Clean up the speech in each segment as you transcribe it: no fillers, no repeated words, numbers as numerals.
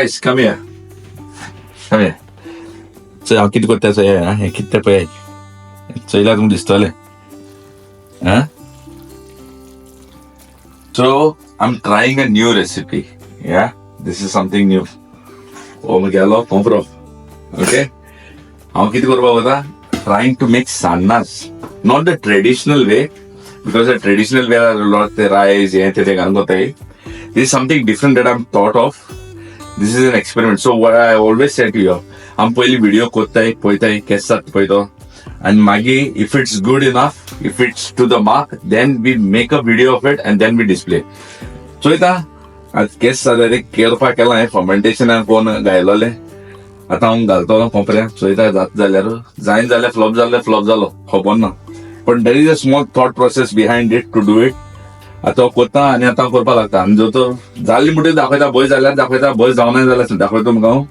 Guys, come here, come here. चोय हांव कितें करता चोय. हें कितें तें पळय, चोयल्यार तुमकां दिसतलें. आं, so I am trying a new recipe. Yeah, this is something new. हो म्हगेलो कोंपरो. ओके, हांव कितें करपाक वता, trying to make sannas, not the traditional way, because the traditional way lot ते रायस हें तें घालून कोताय. This is something different that I am thought of. This is an experiment. So what I always say to you, आमी पयलीं video कोत्ताय, पळयताय केस जाता पळयतो, आनी मागीर if it's good enough, if it's to the mark, then we make a video of it and then we display. चोयता आज केस जाता ते करपाक केलां हें फर्मेंटेशन कोण घायलोलें. आतां हांव घालतलो कोपऱ्याक, चोयता जाता जाल्यार जायना जाल्यार फ्लॉप जाल्यार फ्लॉप जालो, खबर ना. पण there is a small thought process behind it to do it. आतां हांव कोत्ता आनी आतां हांव करपाक लागता. आनी जो तो जाली म्हणटकीर दाखयता, बय जाल्यार दाखयता, बय जावना जाल्यार दाखयता तुमकां हांव.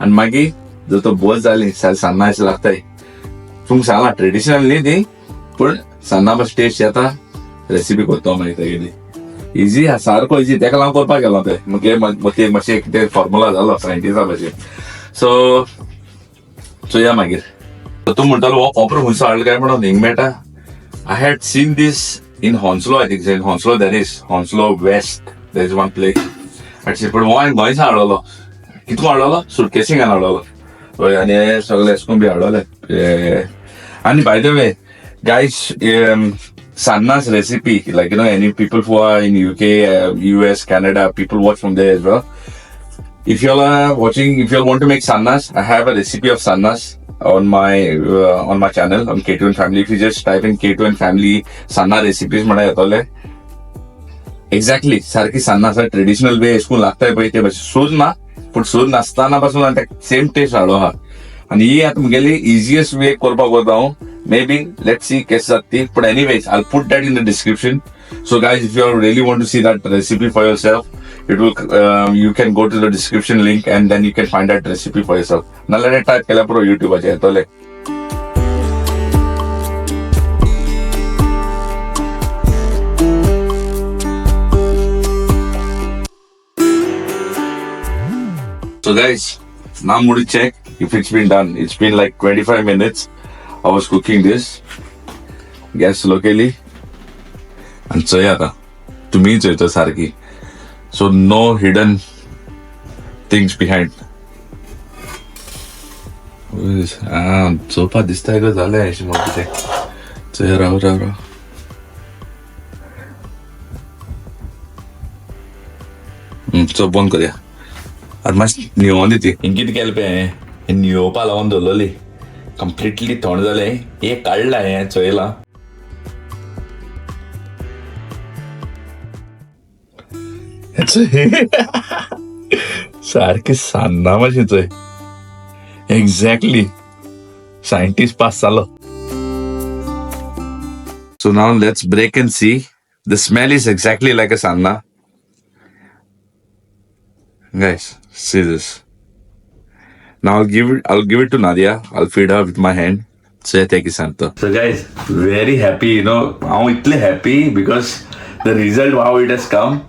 आनी मागीर जर तो बस जाली सान्नां अशें लागताय. तुमकां सांगलां ट्रेडिशनल न्ही ती, पूण सान्नां बस टेस्ट येता. रेसिपी करता मागीर तेगेली इजी आहा, सारको इजी. तेका लागून करपाक गेलो तें मुगे मती मातशें कितें फॉर्मुला जालो सायंटिस्टा भशेन. सो चोया मागीर. तूं म्हणटालो हो कोंपरो खंयचो हाडलो काय म्हणून हिंग मेळटा. I had seen this in Hounslow, I think in Hounslow, there is Hounslow West, there is one place. पूण हो हांवें गोंयसान हाडलेलो. कितको हाडलेलो, सुटकेसींगान हाडलेलो. हय, आनी हे सगळे एसकोन बी हाडलेले. आनी by the way guys, sannas recipe, like any people who are in UK, US, Canada, people watch from there as well. If you all are watching, if you all want to make sannas, I have a recipe of sannas on my channel on K2N Family. If you just type in K2N Family sanna recipes म्हणा येतले. Exactly सारकी सान्नां आसा traditional way एशकून लागताय पळय ते भशेन. सूज ना, पूण सूज नासतना पासून सेम टेस्ट हाडलो आहा. आनी ही आतां मुगेली इजिएस्ट वे करपाक वता हांव. May be let see केस जाता ती, पूण anyways I put that in the description. So guys, if you really want to see that recipe for yourself, it will you can go to the description link and then you can find that recipe for yourself. नाल्यार type केल्यार पुरो युट्यूबाचेर येतले. So guys, now I'm going to check if it's been done. It's been like 25 minutes. I was cooking this. Gas slow केली आणि चोय आता तुम्ही चोयता सारखी. So no hidden things behind. चोवपा दिसता गो जालें अशें म्हाका कितें. चोय, राव राव राव. चो बंद करया. आतां मातशें न्हिवोन दी ती. हिंग कितें केलें पळय, हें न्हिवोवपा लागून दवरलोली, कंप्लिटली थंड जालें. एक काडलां हें चोयलां. सारकी सान्नां मातशें चोय. एक्झॅक्टली सायंटिस्ट पास जालो. So now let's break and see. The smell is exactly like a sanna. Guys, see this. Now I'll give it to Nadia. I'll feed her with my hand. So take it Santa. So guys, very happy. हांव इतले happy because the result, how it has come.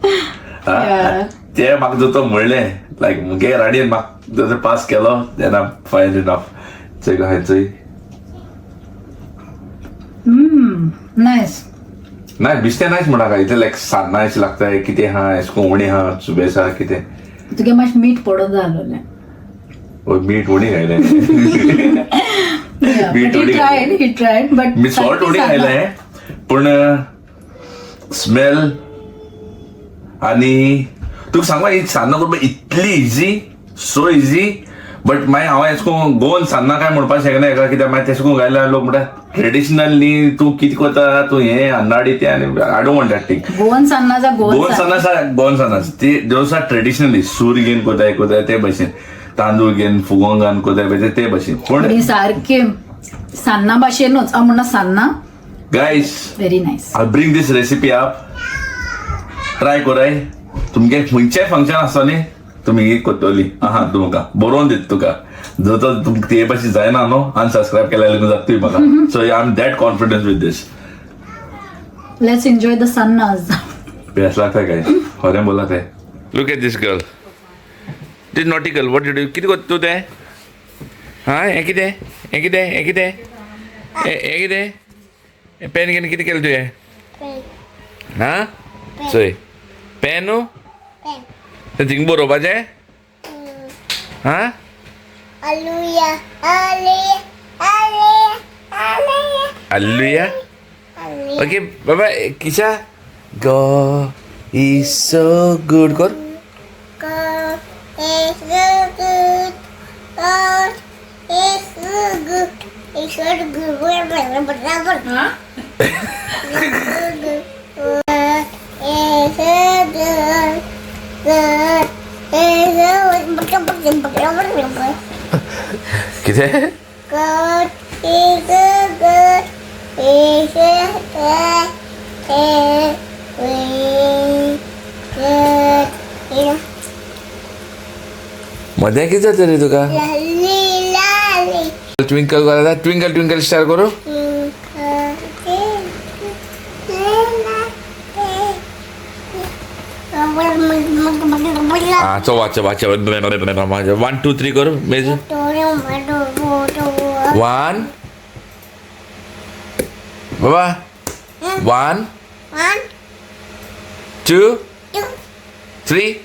ते म्हाका जो म्हणलें लायक मुगे राडयेन म्हाका जर pass केलो, then I'm fine enough. चोय गो, चोय. नायस. नाही, बिस्ते नायस म्हणा. इतले लायक सान्नां अशें लागता कितें आहा, एशें कोण आहा, सुबेस आहा कितें. तुगे मातशें मीठ पडून जालोलें. हय, मीठ उणी घायलें. मीठ he उणी tried, he tried, but me salt उणी घायलें, पूण स्मेल. आनी तुका सांगू, ही सान्नां करपाक इतली इजी, सो इजी. बट मागीर हांव एशें करून गोवन सान्नां काय म्हणपाक शकना हेका, कित्याक मागीर तेशें करून घायल्यार लोक म्हणटा ट्रेडिशनल न्ही, तूं कितें करता तूं हें अन्नाडी तें. आनी I don't want that thing. Goan sanna जा गोवन. गोवन सान्नां आसा, गोवन सान्नां ती those are traditionally सूर घेवन कोताय कोताय ते भशेन, तांदूळ घेवन फुगोवंक घालून कोताय पळय ते भशेन, पूण ही सारखे सान्नां भाशेनूच हांव म्हणना सान्नां. Guys, very nice. I'll bring this recipe up. Try कराय. तुमगे खंयचेय फंक्शन आसता न्ही, तुमी ही करतली. आहा, तुमकां बरोवन दिता तुका. जर तर तुमकां ते भाशेन जायना न्हू, अनसबस्क्रायब केल्यार लागून जाता तुवें म्हाका. So I am that confident with this. Let's enjoy the sannas. बेस लागता काय, खरें बोला ते. Look at this girl. This nautical what did you कितें करता तूं तें? हां, हें कितें, हें कितें, हें कितें, हें कितें, हें पेन घेवन कितें केलें तुवें? हां, चोय पेन न्हू तें थिंग बरोवपाचें. हां, Hallelujah. Okay, Baba, Kisha. God is so good. God. God is so good. God is so good. It's so good. हां. God is so good. God is so good. कितें? God is so good. Is so good. Good. मदें कितें जाता रे तुका? Lali, lali. Twinkle करा, twinkle twinkle star करू. Twinkle, twinkle, हां, चो वाच वाच. 1 2 3 करू मेज. 1 बाबा, 1 2 3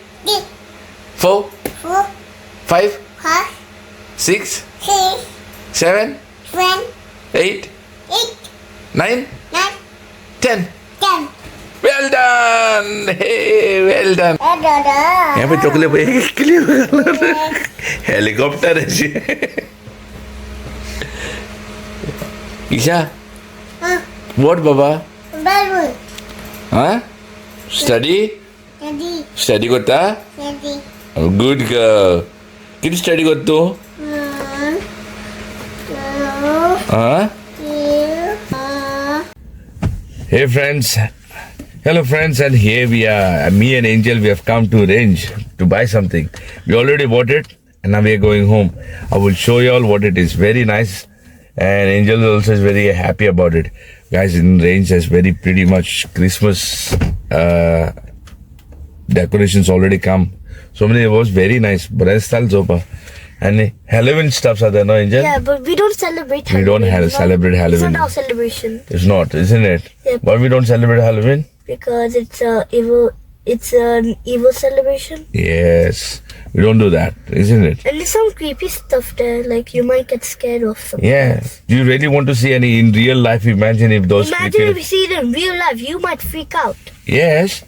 4 5 6 7 8 9 10. Well done. Hey, well done. यहाँ पे चॉकलेट हेलिकॉप्टर अशें. Isha, what Baba? हां, स्टडी स्टडी करता? Good girl. कितें स्टडी करता तूं? हां. Hey friends, hello friends, and here we are. Me and Angel, we have come to Range to buy something. We already bought it, and now we are going home. I will show you all what it is. Very nice, and Angel also is very happy about it. Guys, in Range has very pretty much Christmas decorations already come. So many, it was very nice. Brestal Zopa. And Halloween stuffs are there, no, Angel? Yeah, but we don't celebrate We Halloween. don't celebrate Halloween. It's not our celebration. It's not, isn't it? Yep. Why we don't celebrate Halloween? Because it's a evil. It's an evil celebration. Yes, we don't do that, isn't it? And there's some creepy stuff there. Like you might get scared of something. Yeah. Do you really want to see any in real life? Imagine if those. Imagine creepy if you see it in real life, you might freak out. Yes,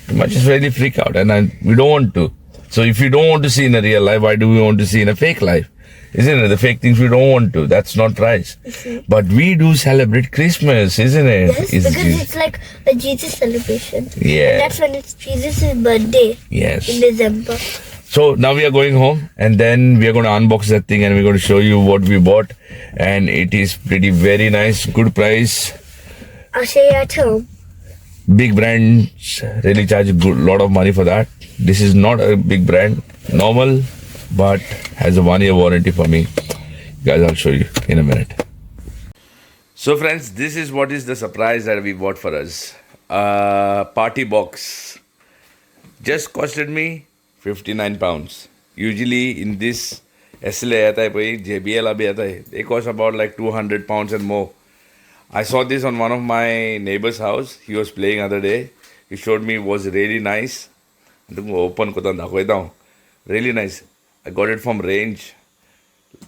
you might just really freak out, and we don't want to. So if you don't want to see in a real life, why do we want to see in a fake life? Isn't it? The fake things we don't want to. That's not right. But we do celebrate Christmas, isn't it? Yes, because it's like a Jesus celebration. Yeah. And that's when it's Jesus' birthday. Yes. In December. So now we are going home, and then we are going to unbox that thing, and we're going to show you what we bought. And it is pretty very nice, good price. I'll show you at home. Big brands really charge a good lot of money for that. This is not a big brand, normal, but has a 1-year warranty for me. Guys, I'll show you in a minute. So friends, this is what is the surprise that we bought for us. Party box. Just costed me 59 pounds. Usually in this SLA aata hai bhai, JBL abhi aata hai, they cost about like 200 pounds and more. I saw this on one of my neighbor's house. He was playing other day. He showed me, it was really nice. Open kota दाखवता हूँ. Really nice. I got it from Range.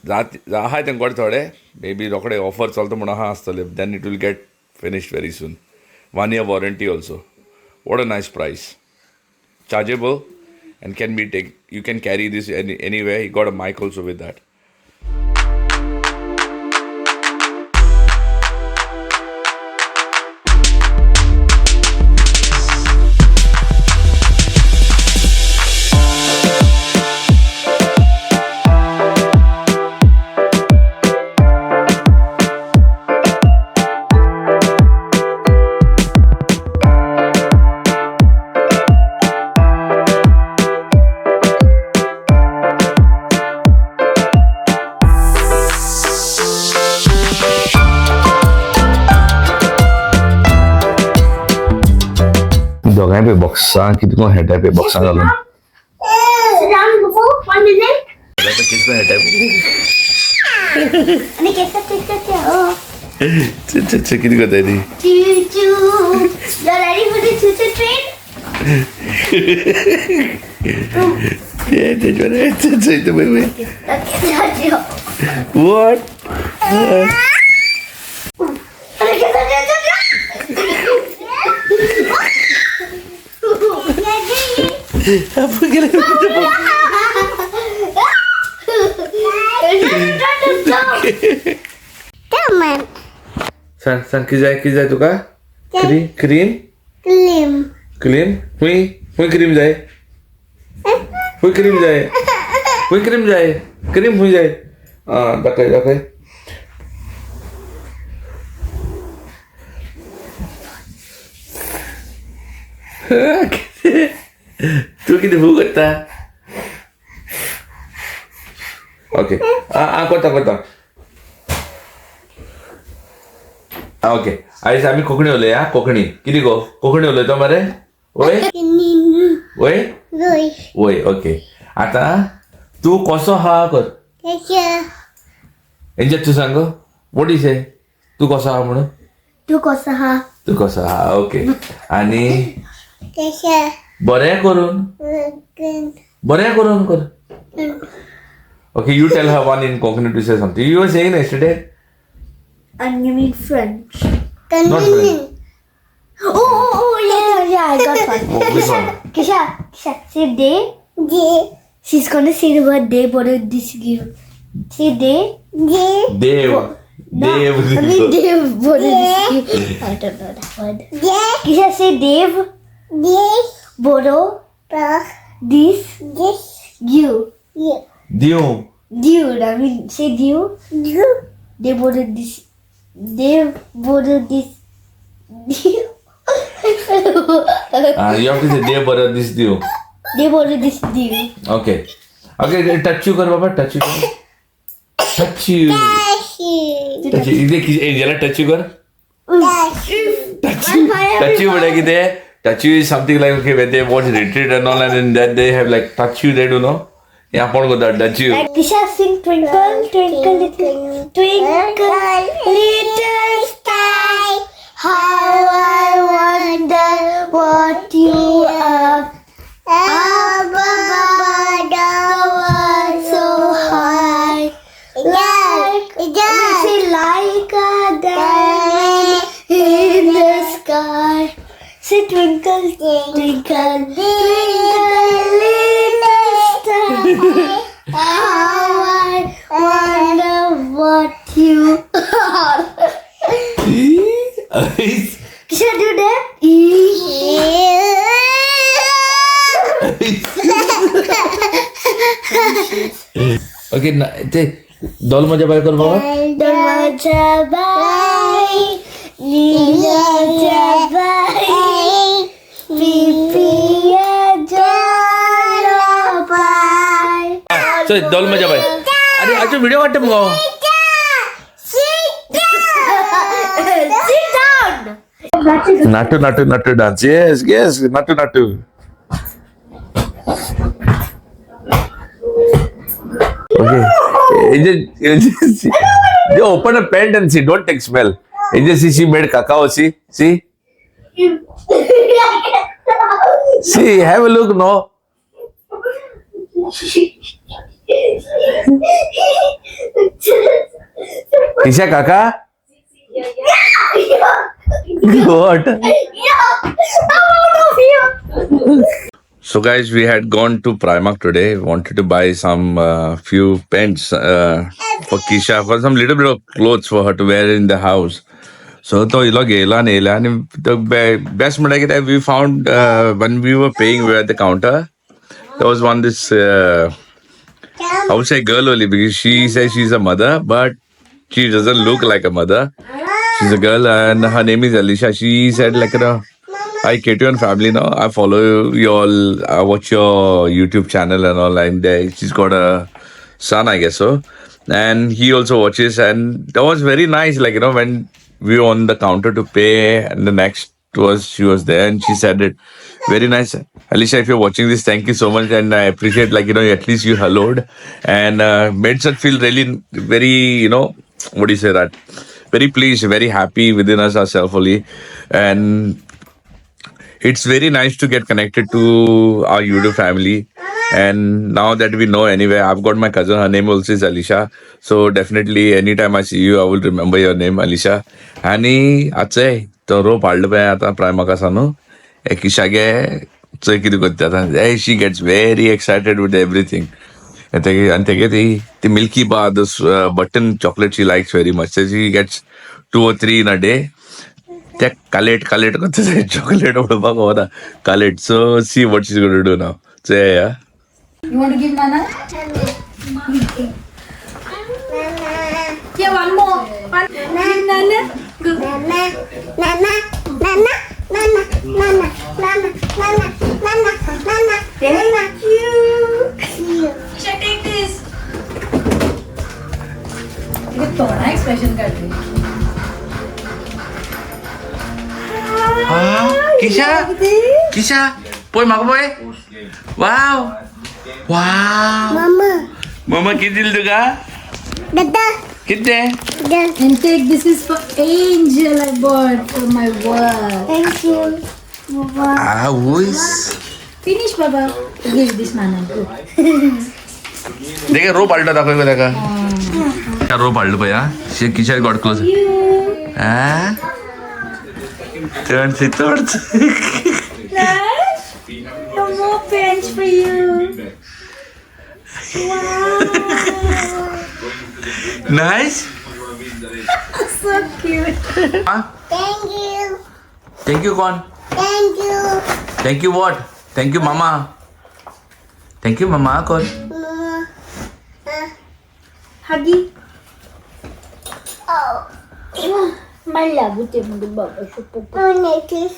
आहा तेंकां थोडे maybe रोखडे offer चलता म्हणून आहा आसतले. Then it will get finished very soon. 1 year warranty also. What a nice price. Chargeable and can be take. You can carry this anywhere. You got a mic also with that. दोगांय पळय बॉक्सां कितें करून खेळटाय पळय बॉक्सां घालून. Sit down, Bubble. 1, 1 minute. आणि केस किती करताय ती? Choo choo. You're ready for the choo choo train? What? सांग सांग, किती जाय, किती जाय तुका? Cream, cream, cream. Cream. हुई हुई क्रीम जाय, हुई क्रीम जाय, हुई क्रीम जाय, क्रीम हुई जाय. आं, दाखय दाखय. तूं कितें फू करता? ओके, आं आं, करता करता. ओके, आयज आमी कोंकणी उलया. कोंकणी कितें गो? कोंकणी उलयता मरे? वय वय वय. ओके, आतां तूं कसो आहा कर. एंजल तूं सांग, what is हे? तूं कसो आहा म्हणून? तू कसं हा? तूं कसो आहा. ओके, आनी बरें करून, बरें करून कर. Okay, you tell her one in Konkani to say something. You were saying yesterday. And you mean French? Not French. Oh, yeah, yeah, I got one. Which one? Kisha, Kisha, say day. Day. She's gonna say the word day, but it this give. Say day. Day. Dev. No, Dev. I mean Dev, but it this give. I don't know that word. Day. Kisha, say Dev. Day. Boro. This. This. You. You. Dew. Dude, I mean, say dew. You. They borrowed this. They borrowed this. Dew. You have to say Dev बरं this dew. They borrowed this dew. Okay. Okay, touch you कर बाबा, touch you कर. Touch you. Touch you. इथे Angela touch you कर. Touch you. Touch you म्हळ्यार कितें? Touch you is something like, okay, when they watch retreat and all, and then that they have like touch you, they do know. Yeah, आपण करता touch you. Like Kisha sing twinkle, twinkle little, twinkle little star. How I wonder what you are. Up above the world so high. Like, say like a diamond in the sky. Say twinkle, twinkle, twinkle little star. How I wonder what you are. Should I do that? Okay, ते दोल मजा बाय कर बाबा. दरवाजा बाई, नीला बाई, पिपिया जरा बाई. चल दोल मजा बाय. अरे अजून व्हिडिओ वाटते मग. Sit down. Nattu Nattu Nattu dance. Yes yes, Nattu Nattu. Okay, they open a pant and see, don't take smell. Angel, see, she made cacao, see, see, see, have a look, no? Kisha kaka? What? I'm out of here. So guys, we had gone to Primark today. We wanted to buy some few pants for Kisha, for some little bit of clothes for her to wear in the house. So तो इलो गेला आणि येयला आणि the best म्हणल्यार कितें, we found when we were paying, we were at the counter, there was one this I would say girl only because she says she's a mother, but she doesn't look like a mother. She's a girl and her name is Alicia. She said like, you know, I KTN family now. I follow you all. I watch your YouTube channel and all. And there, she's got a son, I guess so. And he also watches. And that was very nice. Like, you know, when we were on the counter to pay, and the next to us. She was there and she said it. Very nice. Alicia, if you're watching this, thank you so much. And I appreciate, like, at least you helloed and made us feel really very, what do you say that? Very pleased, very happy within us ourselves only. And it's very nice to get connected to our YouTube family. And now that we know anyway, I've got my cousin, her name also is Alisha. So definitely anytime I see you, I will remember your name, Alisha. आणि आचय तो रोप हाडलो पळय आतां प्रायमाका न्हू किशागे चोय कितें करता आतां. She gets very excited with everything. आनी तेगे ती ती milky bar, this button chocolate she likes very much. She gets two or three in a day. ते कालेट कालेट करता, चॉकलेट उडोवपाक खबर कालेट. So see what she gonna do now. चोय या. You want to give Nana? Yeah, one more. One. Give Nana. Go. Nana, Nana, Nana, Nana, Nana, Nana, Nana, Nana, Nana. Thank you. You. Isha, take this. ये तोड़ा expression कर दे. किशा, किशा, पळय म्हाका पळय. वाव वाव. Mama. मम्मा कितें दिलें तुका? Dada. कितें? Da. And take this is for Angel I bought for my work. Thank you. Baba. आवयस. Finish, Baba. Give this Nana. Go. देखे रोप हाडलो, दाखय गो ताका रोप हाडलो पळय. हा, किशा गॉट क्लोज. चड चड. Nash, no more pens for you. Wow. Nice. So cute. Thank you. Thank you कोण? Thank you. Thank you what? Thank you mama. Thank you mama कोण? Mama. Huggy. Oh. मला लागू बाबा. Oh, kiss.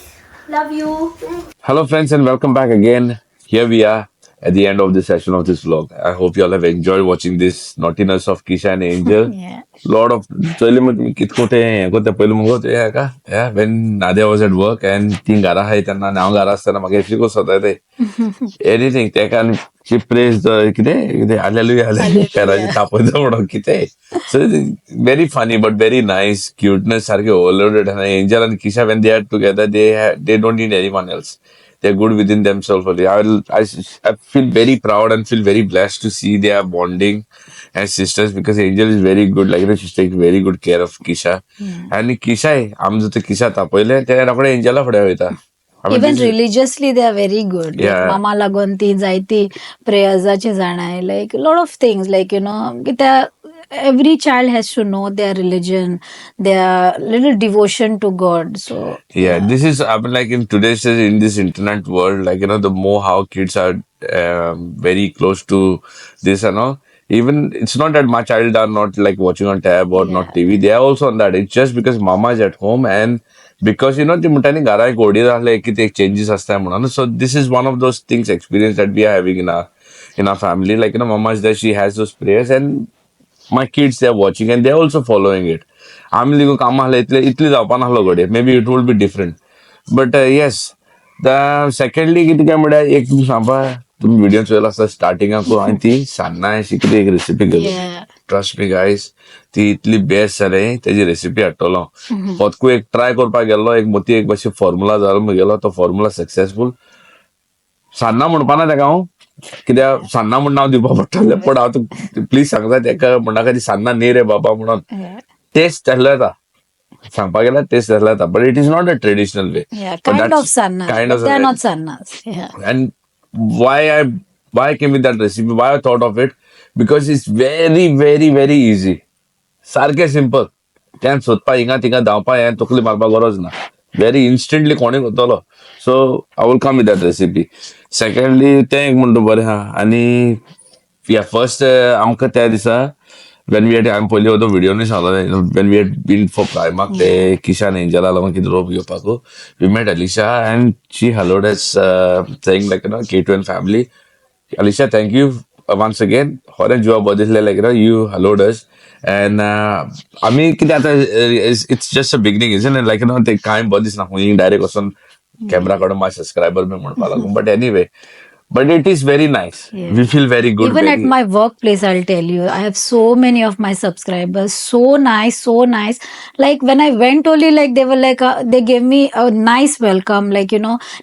Love you. Hello friends and welcome back again. Here we are at the end of the session of this vlog. I hope you all have enjoyed watching this naughtiness of Kisha and Angel. Lot of चोयले मग तुमी कित कोते हें कोते पयलू मुगो ते हाका. Yeah, when Nadia was at work and ती घरा आहाय तेन्ना आनी हांव घरा आसतना म्हाका इतली कसो जाता ते एनीथींग तेका. आनी she prays the कितें कितें हालेलुया हालेलुया पेराची तापयता म्हणून कितें. So very funny but very nice cuteness सारखे ओवरलोडेड. आनी एंजल आनी Kisha, when they are together, they don't need anyone else. They're good within themselves only. I feel very proud and feel very blessed to see they are bonding as sisters because Angel is very good. Like, she takes very good care of Kisha. And Kisha, आमचो ते किशा तापयले ते रोखडे Angela फुडें वयता. I mean, Even this is- religiously they are very good. मामा लागून ती जायती प्रेयर्साची जाणाय, like lot of things, like त्या every child has to know their religion, their little devotion to God. So Yeah, this is, I mean, like in today's, in this internet world, like, the more how kids are very close to this and all. Even it's not that my child are not like watching on tab or not TV. They are also on that. It's just because mama is at home and because ती म्हणटा घरा एक OD आहले की ते changes आसता म्हणून. So this is one of those things, experience that we are having in our family. Like, mama is there, she has those prayers and my kids, they are watching and they are also following it. आमी लेगून कामां आहले इतले इतले जावपा नासलो घडये, maybe it will be different, but yes. The secondly कितें काय म्हळ्यार एक तुमकां सांगपा, तुमी व्हिडिओ चोयलो आसता स्टार्टिंगाकू हांवें ती सान्नां अशी कितें एक रेसिपी केली. ट्रस्ट मी गायज, ती इतली बेस्ट जाली. तेजी रेसिपी हाडटलो पोतकूय एक ट्राय करपाक गेल्लो. एक मोती एक मातशी फॉर्मुला जालो म्हगेलो, तो फॉर्मुला सक्सेसफूल. सान्नां म्हणपाना तेका हांव, कित्याक सान्नां म्हण नांव दिवपा पडटलें, पण हांव तुका प्लीज सांगता, तेका म्हणनाका ती सान्नां न्ही रे बाबा म्हणून. टेस्ट तेसलो येता, सांगपाक गेल्यार टेस्ट तेसलो येता, but it is not a traditional way. Yeah, kind of sannas. Kind of. They are not sannas. Yeah. And why I came with that recipe, why I thought of it, because it's very very very easy. सारकें simple. त्यान सोदपा हिंगा थिंगा धांवपा हें तकली मारपाक गरज ना. व्हेरी इन्स्टंटली कोणूय करतलो. So I will come with that recipe. Secondly, तें एक म्हणटा बरें आहा. आनी या फर्स्ट आमकां त्या दिसा when we had, हांवें पयलीं तो व्हिडिओ न्ही सांगलो, when we had been for Primark, ते किशान एंजला लागून कितें रोप घेवपाक, we met Alisha and she helloed us saying like K2N family. Alisha, thank you once again. खरें जिवा बरें दिसलें, like you helloed us. And आमी कितें आतां, it's just a beginning, isn't like no? ते कांय बरें दिसना खंय डायरेक्ट वचून कॅमेरा काडून माय सबस्क्रायबर बी म्हणपाक लागून, but anyway, but it is very nice. We feel very good. Even at my workplace, I'll tell you, I have so many of my subscribers. So nice, so nice. Like when I went only, like they were like, they gave me a nice welcome. Like,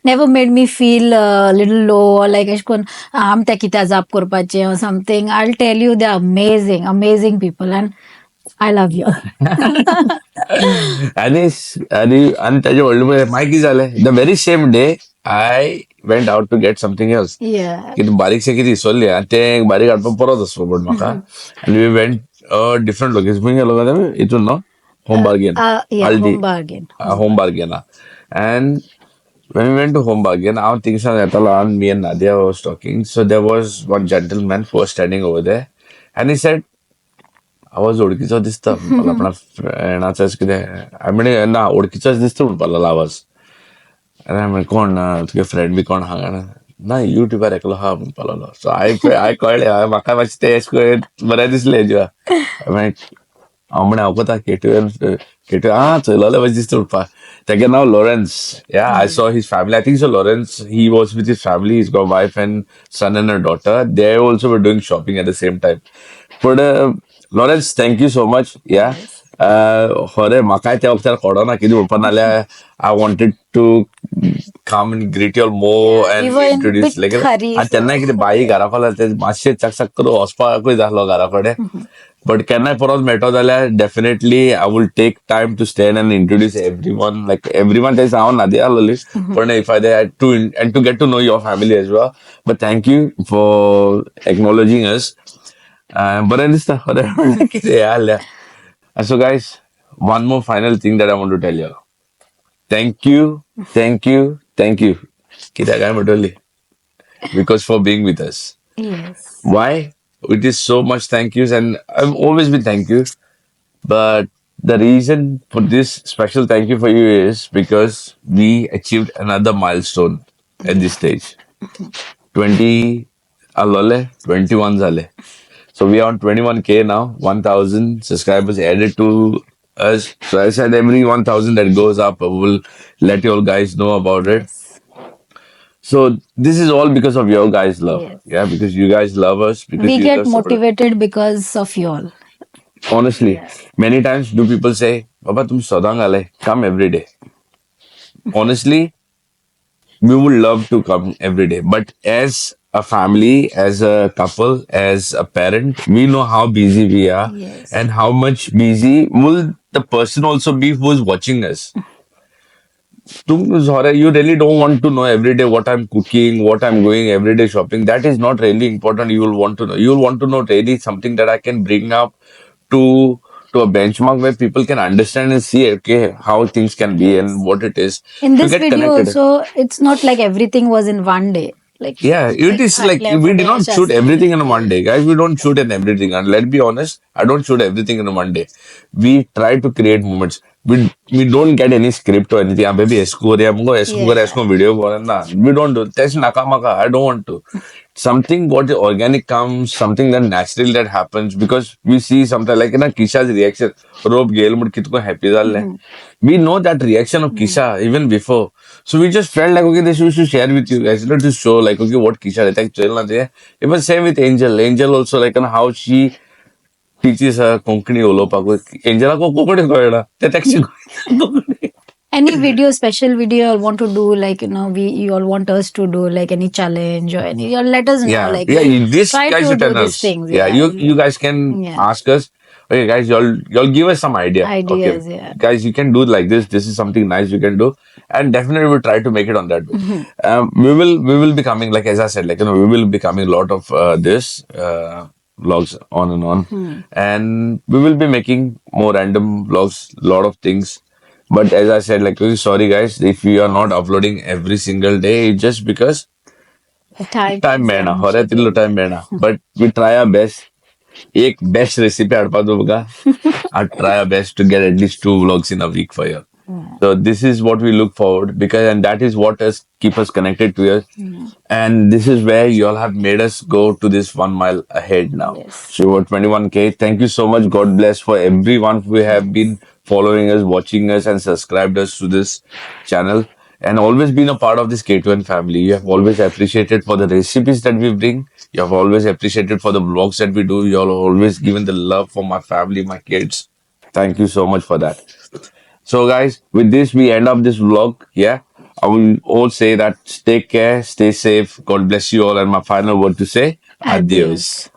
never made me feel a little low or like, अशें करून आम त्या कित्या जाप करपाचें or something. I'll tell you, they're amazing, amazing people. And I love you. आनी आनी आनी ताजे व्हडलें म्हणजे मागीर कितें जालें, the very same day I went out to get something else. कितें बारीकशें कितें इसवल्लें आनी तें बारीक हाडपाक परत वचपा पडलें म्हाका. आनी we went different location. खंय गेलो काय आमी? हितून न्हू, home bargain. Yeah, Aldi. Home Bargain. Home bargain. And when we went to Home Bargain, हांव थिंगसान येतालो and me and Nadia was talking. So there was one gentleman who was standing over there and he said, आवाज वळखीचो दिसता म्हणपाक, आपणा फ्रेंडाचोच कितें. हांवें म्हणलें, ना, वळखीचोच दिसता म्हणपाक लागलो आवाज. आनी हांवें म्हणलें, कोण तुगे फ्रेंड बी कोण आहा? ना, युट्यूबार एकलो आहा म्हणपाक लागलो. सो हांवें कळ्ळें म्हाका मातशें तें अशें करून बरें दिसलें जिवा. हांवें हांव म्हणे, हांव कोता केटू केटू आं चोयलोले भशेन दिसता म्हणपाक. तेगे नांव Lawrence. Yeah, I saw his family. I think so Lawrence, he was with his family. He's got wife and son and a daughter. They also were doing shopping at the same time. But Lawrence, thank you so much. Yeah. खरें म्हाकाय त्या वखदार कळना कितें म्हणपा, नाल्यार I wanted to come and greet you more We and were in introduce bit like hurry. आनी तेन्ना कितें बाई घरा कडेन ते मातशें चकचक करून वचपाकूय जालो घरा कडेन. बट केन्नाय परत मेळटो जाल्यार definitely I will take time to stand and introduce everyone, like everyone. तें हांव नादी आसलोली, पण if I to and to get to know your family as well. But thank you for acknowledging us. बरें दिसता खरें म्हणल्यार कितें हें आहल्या. So guys, one more final thing that I want to tell you. Thank you, thank you, thank you. कित्याक काय म्हणटली? Because for being with us. Why? It is so much thank yous, and I've always been thank you. But the reason for this special thank you for you is because we achieved another milestone at this stage. 20 आलोले, 21 झाले. So we are on 21K now, 1000 subscribers added to us. So I said every 1000 that goes up, I will let you all guys know about it. So this is all because of your guys' love. Yeah, because you guys love us. Because We you get guys support us. Motivated because of you all. Honestly, many times do people say, "Baba, tum सदां आले, come every day." Honestly, we would love to come every day. But as a family, as a couple, as a parent, we know how busy we are and how much busy will the person also be who is watching us. Tum, sorry, you really don't want to know every day what I'm cooking, what I'm going every day shopping. That is not really important. You will want to know. You will want to know really something that I can bring up to a benchmark where people can understand and see, okay, how things can be and what it is. In To this get video connected. Also, it's not like everything was in one day. Like Yeah, it is like we did not shoot everything in one day, guys. We don't shoot in everything. And let's be honest, I don't shoot everything in one day. We try to create moments. We don't get any script or anything. Ah, baby, esku करूया मुगो, esku करूया, esku video करूया ना. We don't do. तेच नाका म्हाका. I don't want to. Something what organic comes, something that naturally that happens because we see something like ना Kisha's reaction. रोप गेल म्हण कितको happy जाल्लें. We know that reaction of Kisha even before. So we just felt like, okay, this we should share with you guys, not to show like, okay, what Kisha did. Like, even same with Angel. Angel also, like, how she teaches her Konkani उलोवपाक. एंजलाक कोंकणी कळना, ते ताका शिकयता Konkani. Any video, special video you want to do, like we you all want us to do, like any challenge or any, you all let us know. Yeah, like yeah, this try guys to you do tell these us. things. Yeah, you guys can ask us. Okay, guys, y'all give us some idea. Ideas, okay, yeah. Guys, you can do like this. This is something nice you can do, and definitely we'll try to make it on that way. We will be coming, like as I said, like we will be coming a lot of this vlogs on and on, and we will be making more random vlogs, lot of things. But as I said, like sorry guys, if we are not uploading every single day, it's just because Time time मेळना, खरें तितलो time मेळना, but we try our best. एक best recipe हाडपा तुमकां. I try our best to get at least two vlogs in a week for you. So this is what we look forward because, and that is what us keep us connected to us. And this is where you all have made us go to this 1 mile ahead now. Yes. So we're 21K. Thank you so much. God bless for everyone who have been following us, watching us, and subscribed us to this channel, and always been a part of this K2N family. You have always appreciated for the recipes that we bring. You have always appreciated for the vlogs that we do. You all always given the love for my family, my kids. Thank you so much for that. So guys, with this we end up this vlog. Yeah, I will all say that take care, stay safe. God bless you all. And my final word to say, adios. Adios.